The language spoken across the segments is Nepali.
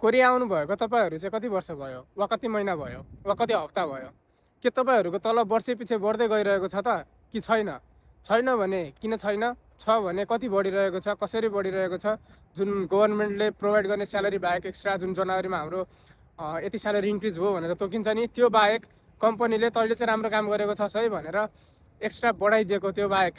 कोरिया आउनुभएको तपाईँहरू चाहिँ कति वर्ष भयो वा कति महिना भयो वा कति हप्ता भयो? के तपाईँहरूको तलब वर्षैपछि बढ्दै गइरहेको छ त कि छैन? छैन भने किन छैन? छ भने कति बढिरहेको छ, कसरी बढिरहेको छ? जुन गभर्नमेन्टले प्रोभाइड गर्ने स्यालेरी बाहेक एक्स्ट्रा जुन जनवरीमा हाम्रो यति स्यालेरी इन्क्रिज हो भनेर तोकिन्छ नि, त्यो बाहेक कम्पनीले तैँले चाहिँ राम्रो काम गरेको छ है भनेर एक्स्ट्रा बढाइदिएको, त्यो बाहेक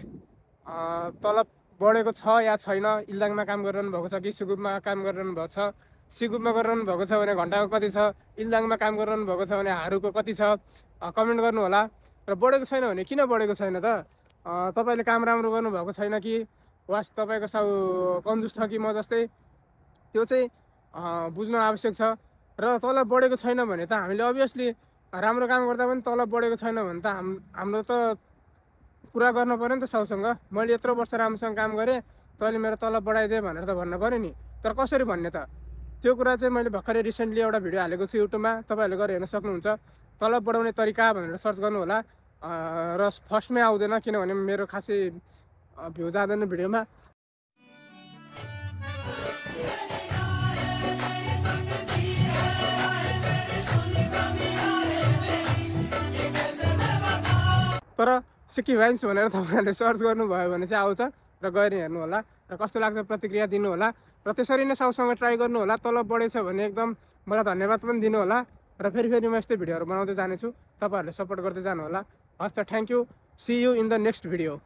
तलब बढेको छ या छैन? इल्दाङमा काम गरिरहनु भएको छ कि सिगुपमा काम गरिरहनु भएको छ? सिगुपमा गरिरहनु भएको छ भने घन्टाको कति छ? इल्दाङमा काम गरिरहनु भएको छ भने हारुको कति छ? कमेन्ट गर्नु होला। र बढेको छैन भने किन बढेको छैन त? तपाईँले काम राम्रो गर्नुभएको छैन कि वास तपाईँको साउ कन्जुस छ कि म जस्तै? त्यो चाहिँ बुझ्नु आवश्यक छ। र तलब बढेको छैन भने त हामीले अभियसली राम्रो काम गर्दा पनि तलब बढेको छैन भने त हाम्रो त कुरा गर्न पऱ्यो नि त साउसँग। मैले यत्रो वर्ष राम्रोसँग काम गरेँ, तैँले मेरो तलब बढाइदिए भनेर त भन्न पऱ्यो नि। तर कसरी भन्ने त? त्यो कुरा चाहिँ मैले भर्खरै रिसेन्टली एउटा भिडियो हालेको छु युट्युबमा, तपाईँहरूले गएर हेर्न सक्नुहुन्छ। तलब बढाउने तरिका भनेर सर्च गर्नु होला। र फर्स्टमै आउँदैन किनभने मेरो खासै भ्यू जाँदैन भिडियोमा। तर सिक्की भाइन्स भनेर तपाईँहरूले सर्च गर्नुभयो भने चाहिँ आउँछ र गएर हेर्नु होला र कस्तो लाग्छ प्रतिक्रिया दिनु होला। र त्यसरी नै साउसँग ट्राई गर्नु होला। तलब बढेछ भने एकदम मलाई धन्यवाद पनि दिनु होला। र फेरि म यस्तै भिडियोहरू बनाउँदै जानेछु, तपाईँहरूले सपोर्ट गर्दै जानु होला। हस् त, thank you, see you in the next video.